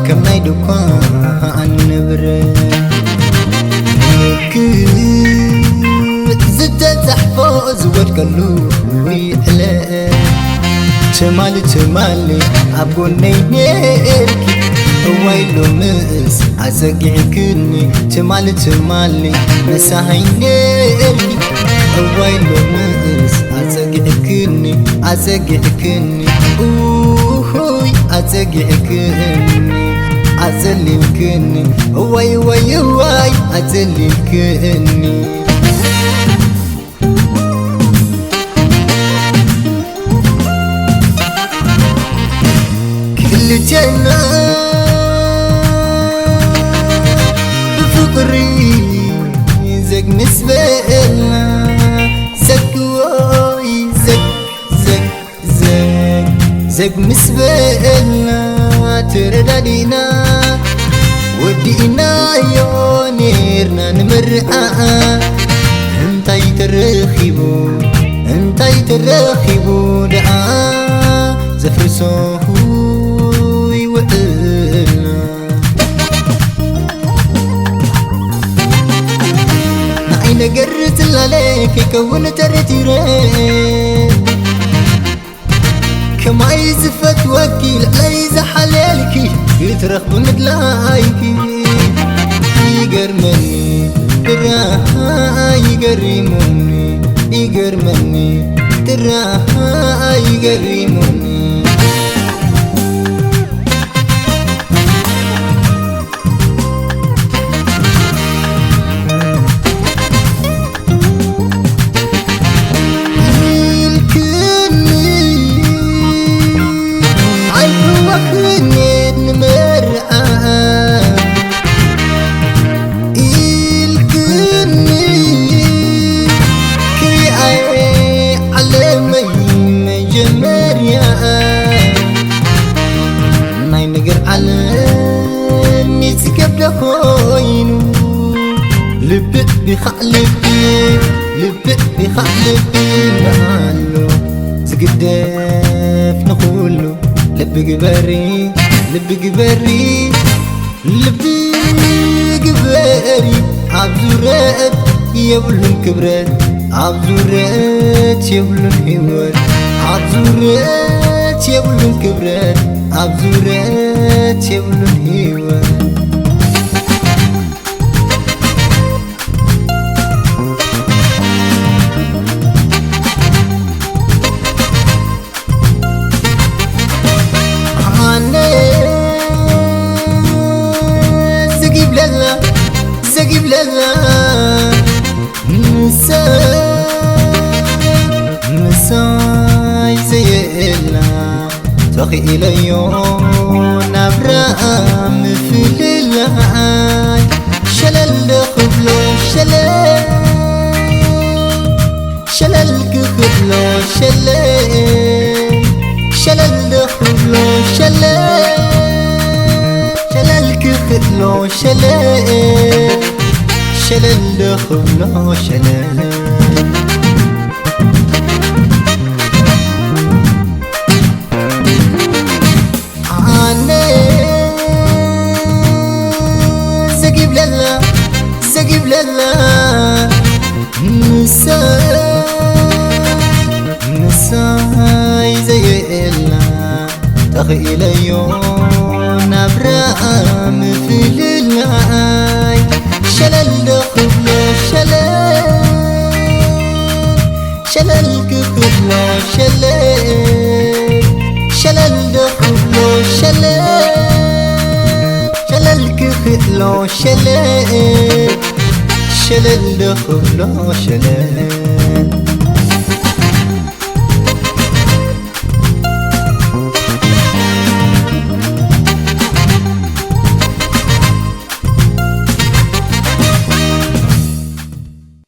ከም ናይ ድኳን ንብረት ምልክት ዝተጻሕፎ ዝወድቀሉ ይዕለ። ትማሊ ትማሊ ኣብ ጎነይ ነርኪ፣ እዋይ ሎምስ ኣጸጊዕክኒ። ትማሊ ትማሊ መሳይ ነርኪ፣ እዋይ ሎምስ ኣጸጊዕክኒ፣ ኣጸጊዕክኒ፣ ኡሁይ ኣጸጊዕክኒ፣ ኣጸሊልክኒ፣ እዋይ እዋይ እዋይ ኣጸሊልክኒ። ክልቴና ብፍቕሪ ዘግ ምስ በልና፣ ዘግ ወይ ዘግ፣ ዘግ፣ ዘግ፣ ዘግ ምስ በልና፣ ተረዳዲና፣ ወዲእናዮ ኔርና ንመርዓ። እንታይ ተረኺቡ፣ እንታይ ተረኺቡ ደኣ፣ ዘፍርሶ ይውዕልና። ንኣይ ነገር ጽላለ ከይከውን ተረቲረ፣ ከማይ ዝፈትወኪ ልዕለይ ዝሓልየልኪ ክትረኽቢ ምድላይኪ። ይገርመኒ ጥራይ ይገሪሙኒ፣ ይገርመኒ ጥራይ ይገሪሙኒ። ኢልክኒ ኣይሕወኽኒ ንመርዓ ኢልክኒ ክሪኣየ ዓለመይ መጀመርያ ናይ ነገር ዓለም ይዝገብ ዶ ኮይኑ ልቢ ቢኻዕ ልቢ ልቢ ቢኻዕ ልቢ ኣሎ ዝግደፍ ንኹሉ ልቢ ግበሪ ልቢ ግበሪ ልቢ ግበሪ ኣብ ዙረት የብሉን ክብረት ኣብ ዙረት የብሉን ህይወት ኣብ ዙረት የብሉን ክብረት ኣብ ዙረት የብሉን ህይወት። ኣነ ዘጊብለላ ዘጊብለላ ምሰ ምሳይ ዘየላ ተኽኢለዮ ናብራ ምፍልላይ ሸለል ዶ ክብሎ ሸለል ሸለል ክኽብሎ ሸለል ሸለል ዶ ክብሎ ሸለል ሸለል ክኽብሎ ሸለል ሸለል ዶ ክብሎ ሸለል ኣነ ዘጊብለላ ዘጊብለላ ምሳይ ምሳይ ዘየላ ተኽኢለዮ ናብራ ምፍልላይ ሸለል ዶ ክብሎ ሸለል ሸለል ክኽብሎ ሸለል ሸለል ዶ ክብሎ ሸለል ሸለል ክኽእሎ ሸለል ሸለል ዶ ክብሎ ሸለል